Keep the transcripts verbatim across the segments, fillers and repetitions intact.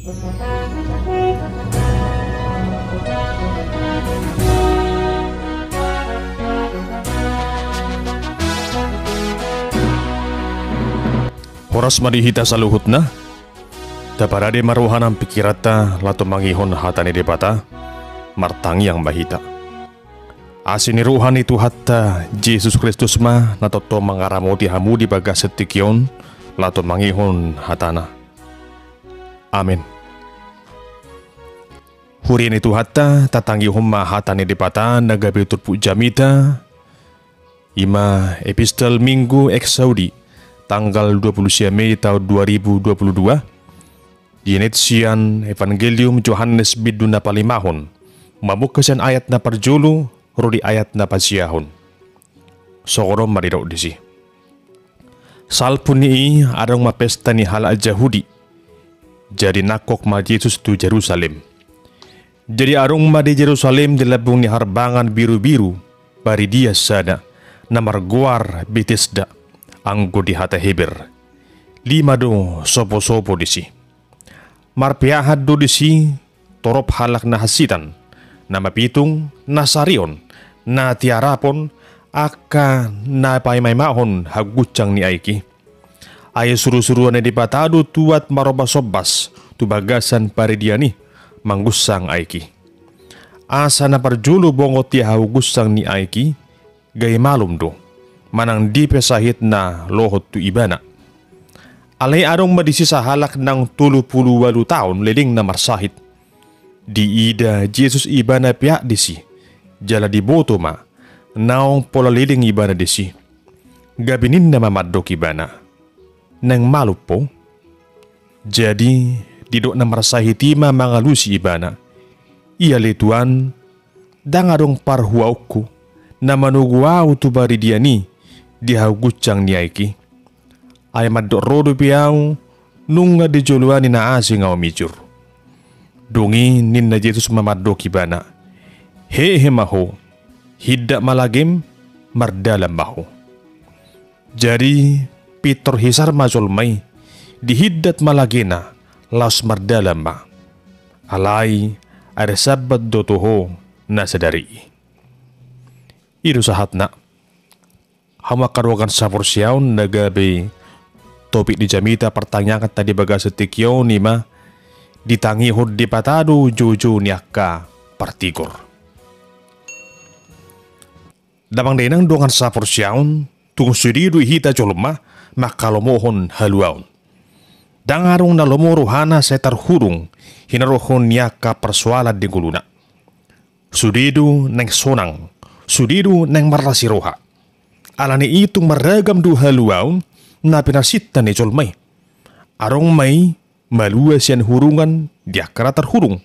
Horas ma di hita saluhutna. Taparade ma roha nang pingkiranta laho tumangihon hata ni Debata. Martangiang ma hita. Asi ni roha ni Tuhanta Jesus Kristus ma na tongtong mangaramoti hamu di bagasan tingki on, laho tumangihon hatana. Amen. Huria ni Tuhanta, tatangihon ma hata ni Debata na gabe turpuk jamita. Ima Epistel Minggu Exaudi, tanggal dua puluh sia Mei taon dua ribu dua puluh dua. Dienet sian Evangelium Johannes bindu na palimahon, mamungka sian ayat na parjolo ro di ayat na pasiahon. Songon on ma didok disi. Salpu ni i adong ma pesta ni halak Jahudi. Jadi nangkok ma Jesus tu Jerusalem. Jadi adong ma di Jerusalem di lambung ni harbangan birubiru, paridian sada, na margoar Betesda, anggo di hata Heber. Lima do soposopo disi. Marpeahan do disi torop halak na hansitan, na mapitung, na sarion, na tiarapon, angka na paimaimahon hagunsang ni aek i. Ai surusuruan ni Debata do tuat marombas-ombas tu bagasan paridian i, manggunsang aek i. Asa na parjolo bongot ia hagunsang ni aek i, gabe malum do, manang dipe sahit na lohot tu ibana. Alai adong ma disi sahalak naung tolu pulu ualu taon lelengna marsahit. Diida Jesus ibana peak disi, jala diboto ma, naung pola leleng ibana disi. Gabe ninna ma mandok ibana, naeng malum ho? Jadi, didok na marsahit i ma mangalusi ibana. Ia ale Tuan, ndang adong parhuaonku, na manogu ahu tu paridian i, di hagunsang ni aek i. Ai mandok ro dope ahu, nunga di joloan ni na asing ahu mijur. Dung i ninna Jesus ma mandok ibana. Hehe ma ho, hindat ma lagem, mardalan ma ho. Jadi, pintor hisar ma jolma i, dihindat ma lagena, laos mardalan ma. Alai, ari Sabbat do toho na sadari i. I do sahatna. Hamu angka dongan saporseaon na gabe topik ni jamita partangianganta di bagasan tingki on ima ditangihon Debata do joujou ni angka partigor. Damang dainang dongan saporseaon, tung sude do hita jolma mangkalomohon haluaon. Ndang adong na lomo rohana sai tarhurung hinarohon ni angka parsoalan di ngoluna. Sude do naeng sonang, sude do naeng marlas ni roha. Alani i tung marragam do haluaon na pinarsinta ni jolma i. Adong ma i malua sian hurungan di angka na tarhurung.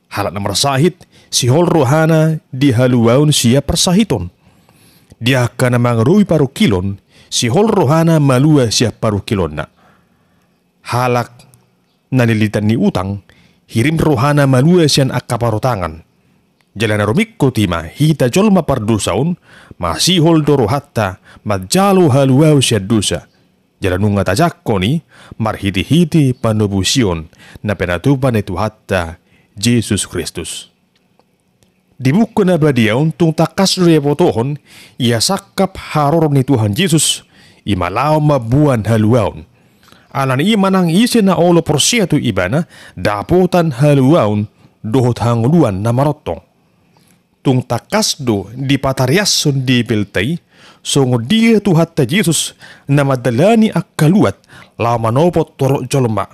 Halak na marsahit, sihol rohana dihaluaon sian parsahiton. Di angka na mangadopi parungkilon, sihol rohana malua sian parungkilonna. Halak na lilitan ni utang, hirim rohana malua sian angka parutangan. Jala na rumingkot i ma hita jolma pardosa on, masihol do rohanta manjalo haluaon sian dosa. Jala nunga tajangkon i marhitehite panobusion na pinatupa ni Tuhanta Jesus Kristus. Di Buku na Badia on tung tangkas do dibotohon ia sangkap haroro ni Tuhan Jesus, ima laho mamboan haluaon. Alani i manang ise na olo porsea tu ibana dapotan haluaon dohot hangoluan na marontong. Tung tangkas do dipatariashon di Bibelta i songon dia Tuhanta Jesus na mandalani angka luat laho manopot torop jolma,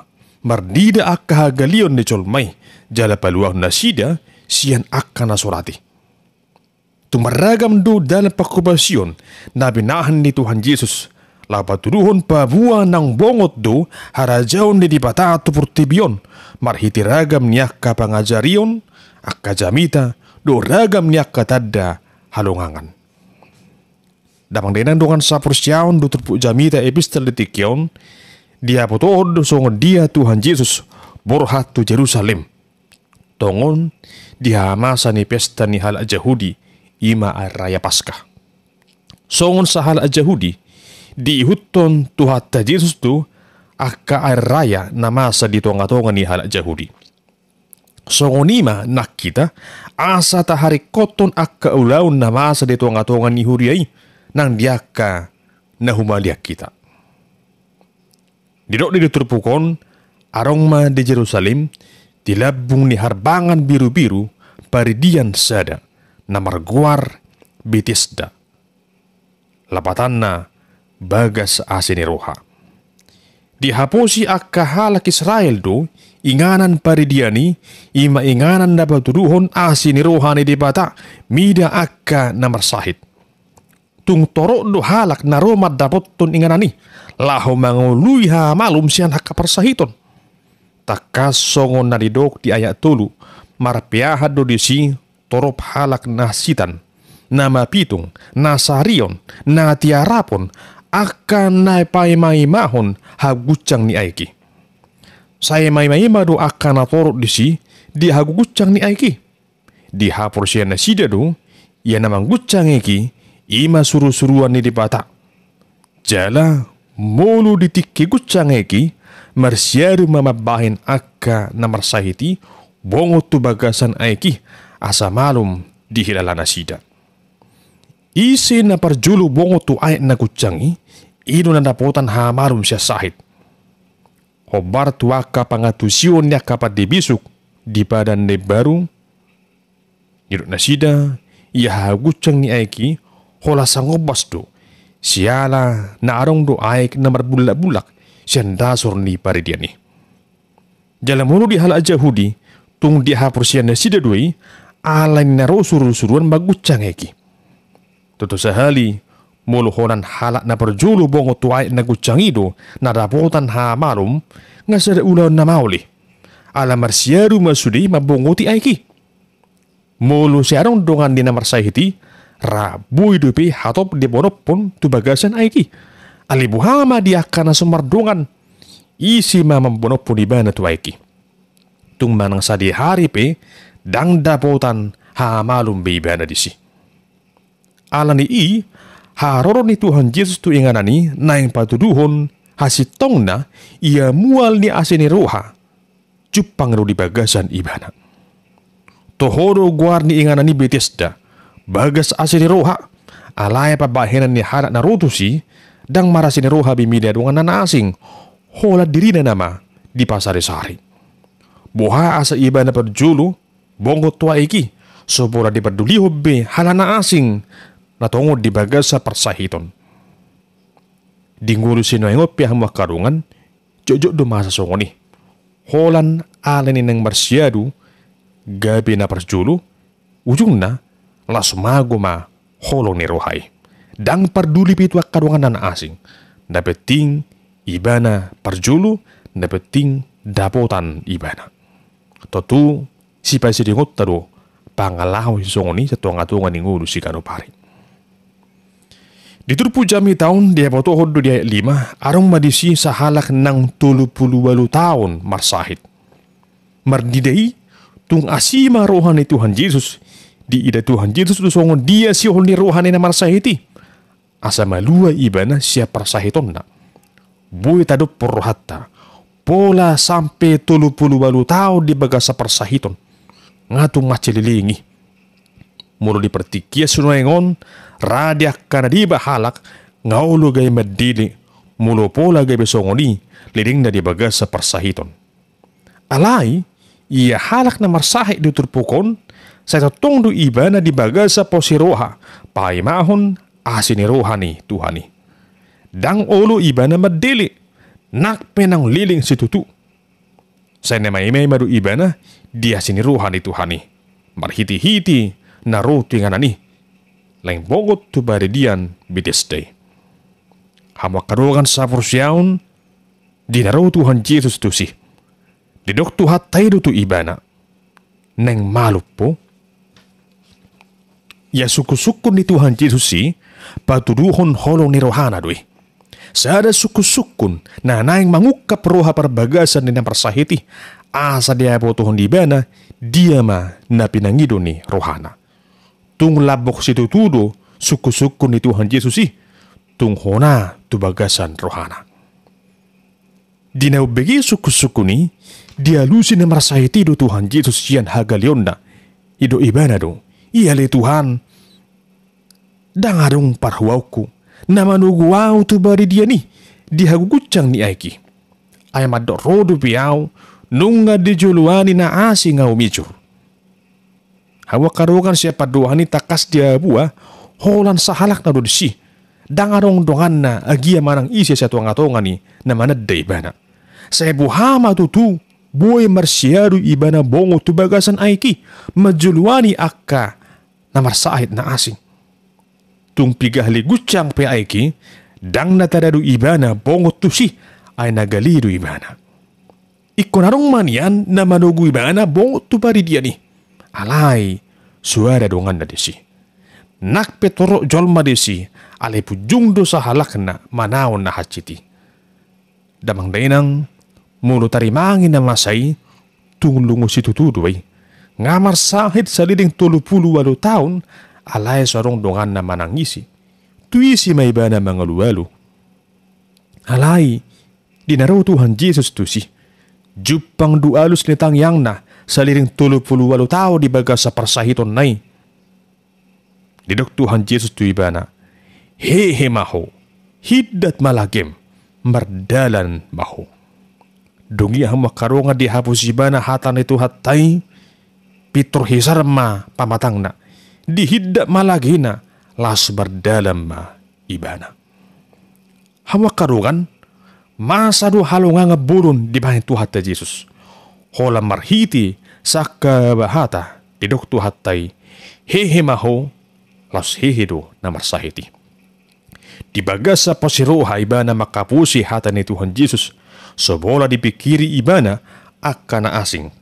marnida angka hagaleon ni jolma i, jala paluahon nasida sian angka na so rade. Tung marragam do dalan panghobasion na binahen ni Tuhan Jesus, laho patuduhon paboa naung bongot do harajaon ni Debata tu portibi on, marhite ragam ni angka pangajarion, angka jamita, dohot ragam ni angka tanda halongangan. Damang dainang dongan saporseaon, di turpuk jamita epistel di tingki on, dibotohon do songon dia Tuhan Jesus borhat tu Jerusalem. Tongon di hamamasa ni pesta ni halak Jahudi, ima ari raya Paskah. Songon sahalak Jahudi, diihuthon Tuhanta Jesus do angka ari raya na masa di tonga-tonga ni halak Jahudi. Songon i ma nang hita, asa taharingkothon angka ulaon na masa di tonga-tonga ni huria i, nang di angka na humaliang hita. Didok di turpuk on, adong ma di Jerusalem, di lambung ni harbangan birubiru, paridian sada, na margoar Betesda. Lapatanna bagas asi ni roha. Dihaposi angka halak Israel do inganan paridian i, i ma inganan na patuduhon asi ni roha ni Debata mida angka na marsahit. Tung torop do halak na ro mandapothon inganan i, laho mangoloi haha malum sian angka parsahiton. Tangkas songon na didok di ayat tolu, marpeahan do disi torop halak na hansitan, na mapitung, na sarion, na tiarapon, angka na paima-imahon haguncang ni aek i. Sai maima-ima do angka na torop disi di haguguncang ni aek i. Dihaporseai nasida do, ia na mangguncang aek i, i ma suru-suruan ni Debata. Jala, molo di tingki guncang aek i, marsiadu ma mambahen angka na marsahit i, bongot tu bagasan aek i, asa malum dihilala nasida. Ise na parjolo bongot tu aek na guncang i, i do na dapotan haha malum sian sahit. Hombar tu angka pangantusion ni angka pande bisuk di Padan na Imbaru, didok nasida, ia haha guncang ni aek i, holan sangombas do, siala na adong do aek na marbullak-bullak sian dasor ni paridian i. Jala molo di halak Jahudi, tung dihaporseai nasida do i, alai na ro suru-suruan mangguncang aek i. Tutu sahali, molo holan halak na parjolo bongot tu aek na guncang i do, na dapotan haha malum, nga sada ulaon na maol i. Ala marsiadu ma sude mambongoti aek i. Molo sai adong dongan ni na marsahit i, ra boi dope hatop dibonophon tu bagasan aek i. Alai boha ma di angka na so mardongan, ise ma mambonophon ibana tu aek i. Tung manang sadihari pe, ndang dapotan haha malum be ibana disi. Ala ni i, haroro ni Tuhan Jesus tu inganan i naeng patuduhon hasintongna, ia mual ni asi ni roha jumpang do di bagasan ibana. Toho do goar ni inganan i Betesda, bagas asi ni roha, alai pambahenan ni halak na ro tusi, ndang marasi ni roha be mida dongan na asing, holan dirina nama dipasari-sari. Boha asa ibana parjolo bongot tu aek i, so pola dipardulihon be halak na asing, na tongon di bagasan parsahiton. Di ngolu sinuaeng on pe hamu angka dongan, jotjot do masa songon i. Holan alani naeng marsiadu, gabe na parjolo, ujungna, las mago ma holong ni roha i. Ndang parduli pe tu angka dongan na asing. Na penting ibana parjolo, na penting dapotan ibana. Tontu, sipasidingonta do pangalaho sisongon i sian tonga-tonga ni ngolu siganup ari. Di turpuk jamita on dibotohon do di ayat lima, adong ma disi sahalak nang tolu pulu ualu taon marsahit. Marnida i, tung asi ma roha ni Tuhan Jesus, diida Tuhan Jesus do songon dia sihol ni roha ni na marsahit i. Asa malua ibana sian parsahitonna. Boi tadophon rohanta, pola sampe tolu pulu ualu taon di bagasan parsahiton, nga tung mansai leleng i. Molo di partingkian sinuaeng on, ra di angka na deba halak, nga olo gabe mandele, molo pola gabe songon i, lelengna di bagasan parsahiton. Alai, ia halak na marsahit di turpuk on, sai tongtong do ibana di bagasan pos ni roha, paimahon asi ni roha ni Tuhan i. Ndang olo ibana mandele, nang pe naung leleng situtu. Sai na maima-ima do ibana di asi ni roha ni Tuhan i, marhite-hite na ro tu inganan i, naeng bongot tu paridian Betesda i. Hamu angka dongan saporseaon, di na ro Tuhan Jesus tusi, didok Tuhanta i do tu ibana, naeng malum ho. Ia sungkun-sungkun ni Tuhan Jesus i, patuduhon holong ni rohana do i. Sada sungkun-sungkun na naeng mangungkap roha parbagasan ni na marsahit i, asa dibotohon ibana dia ma na pinangido ni rohana. Tung lambok situtu do sungkun-sungkun ni Tuhan Jesus i, tung hona tu bagasan rohana. Di na umbege sungkun-sungkun i, dialusi na marsahit i do Tuhan Jesus sian hagaleonna. Didok ibana do, ia ale Tuhan, ndang adong parhuaonku na manogu ahu tu paridian i di haguguncang ni aek i. Ai mandok ro dope ahu, nunga di joloan i na asing ahu mijur. Hamu angka dongan, sian pandohan i tangkas dihabua holan sahalakna do disi. Ndang adong donganna agia manang ise sian tonga-tonga ni na mananda ibana. Sai boha ma tutu boi marsiadu ibana bongot tu bagasan aek i, manjoloani angka na marsahit na asing. Tung piga hali guncang pe aek i, ndang na taradu ibana bongot tusi, ai na gale do ibana. Ingkon adong ma nian na manogu ibana bongot tu paridian i. Alai so ada donganna disi. Nang pe torop jolma disi, alai punjung do sahalakna manaon na hansit i. Damang dainang, molo tarimangi na masa i, tung lungun situtu do i. Nga marsahit saleleng tolu pulu ualu taon, alai so adong donganna manang ise. Tu ise ma ibana mangalualu. Alai di na ro Tuhan Jesus tusi, jumpang do alus ni tangiangna saleleng tolu pulu ualu taon di bagasan parsahitonna i. Didok Tuhan Jesus tu ibana, hehe ma ho, hindat ma lagem, mardalan ma ho. Dung i hamu angka dongan, dihaposi ibana hata ni Tuhanta i, pintor hisar ma pamatangna. Dihindat ma lagena, laos mardalan ma ibana. Hamu angka dongan, masa do halongangan bolon dibahen Tuhanta Jesus. Holan marhite sangkabahata didok Tuhanta i, hehe ma ho, laos hehe do na marsahit i. Di bagasan pasiroha ibana mangkaposi hata ni Tuhan Jesus, so pola dipingkiri ibana angka na asing.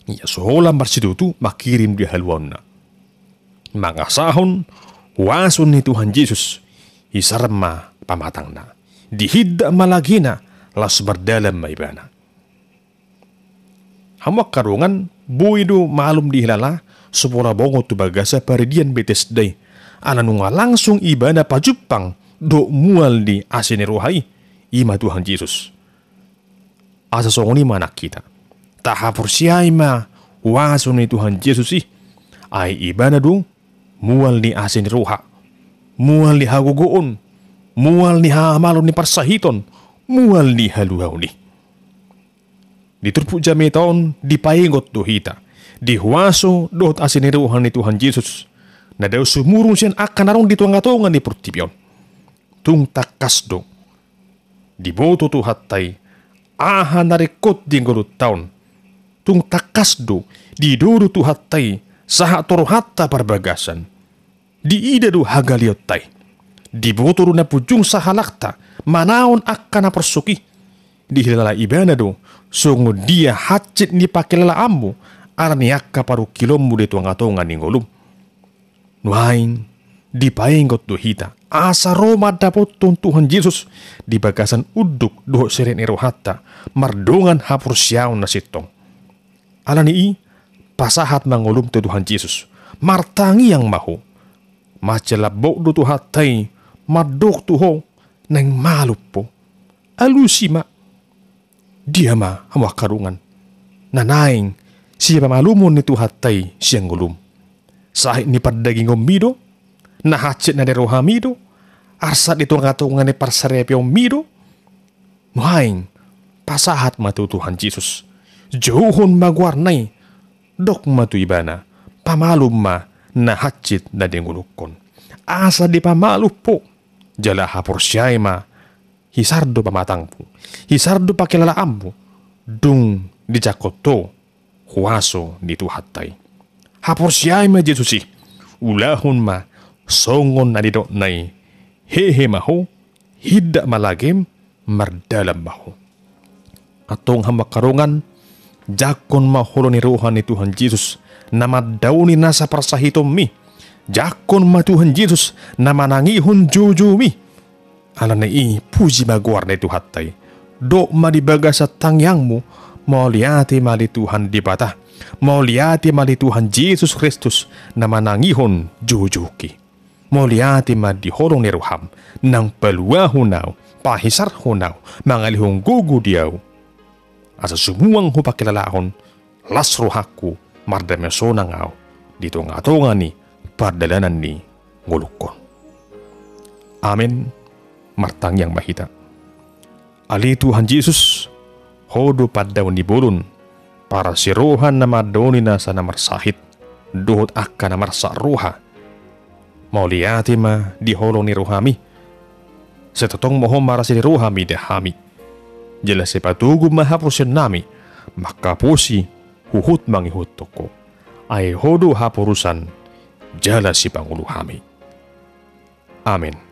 Ia so holan marsitutu mangkirim di haluaonna. Mangasahon huaso ni Tuhan Jesus, hisar ma pamatangna. Dihindat ma lagena, laos mardalan ma ibana. Hamu angka dongan, boi do malum dihilala so pola bongot tu bagasan paridian Betesda i. Ala nunga langsung ibana pajumpang dohot mual ni asi ni roha i, i ma Tuhan Jesus. Asa songon i ma nang hita. Tahaporseai ma huaso ni Tuhan Jesus i. Ai ibana do mual ni asi ni roha, mual ni hagogoon, mual ni hamalon ni parsahiton, mual ni haluaon i. Di turpuk jamita on dipaingot do hita di huaso dohot asi ni roha ni Tuhan Jesus, na dao sumurung sian angka na adong di tonga-tonga ni portibi on. Tung tangkas do diboto Tuhanta i aha na ringkot di ngolunta on. Tung tangkas do didodo Tuhanta i sahat tu rohanta parbagasan. Diida do hagaleonta i. Diboto do na punjung sahalakta manaon angka na porsuk i. Dihilala ibana do songon dia hansit ni pakelalaanmu ala ni angka parungkilonmu di tonga-tonga ni ngolum. Nuaeng dipaingot do hita asa ro mandapothon Tuhan Jesus di bagasan unduk dohot serep ni rohanta mardongan haporseaon na sintong. Ala ni i, pasahat ma ngolum tu Tuhan Jesus, martangiang ma ho. Mansai lambok do Tuhanta i mandok tu ho, naeng malum ho. Alusi ma. Dia ma hamu angka dongan na naeng sipamalumon ni Tuhanta i sian ngolum? Sahit ni pardagingonmi do, na hansit na di rohami do, arsak di tonga-tonga ni parsaripeonmi do? Nuaeng pasahat ma tu Tuhan Jesus, jouhon ma goarna i, dok ma tu ibana, pamalum ma na hansit na di ngolungkon. Asa dipamalum ho, jala haporseai ma, hisar do pamatangmu, hisar do pakelalaanmu, dung dijangkon ho huaso ni Tuhanta i. Haporseai ma Jesus i, ulahon ma songon na nidokna i, hehe ma ho, hindat ma lagem, mardalan ma ho. Antong hamu angka dongan, jangkon ma holong ni roha ni Tuhan Jesus na mandaoni nasa parsahitonmi. Jangkon ma Tuhan Jesus na manangihon joujoumi. Ala ni i, puji ma goar ni Tuhanta i. Dok ma di bagasan tangiangmu, mauliate ma di Tuhan Debata, mauliate ma di Tuhan Jesus Kristus na manangihon joujoungki. Mauliate ma di holong ni roham, naung paluahon ahu pahisarhon ahu, mangalehon gogo di ahu, asa sumuang hupakilalahon las rohangku mardame sonang ahu di tongatonga ni pardalanan ni ngolungkon. Amen. Martangiang ma hita. Ale Tuhan Jesus, Ho do pandaon ni bolon, parasi roha na mandaoni nasa na marsahit dohot angka na marsak roha. Mauliate ma di holong ni rohami. Sai tongtong ma Ho marasi ni roha mida hami. Jala sai patogu ma haporseaonnami mangkaposi huhut mangihuthon Ho. Ai Ho do haporusan jala sipangolu hami. Amen.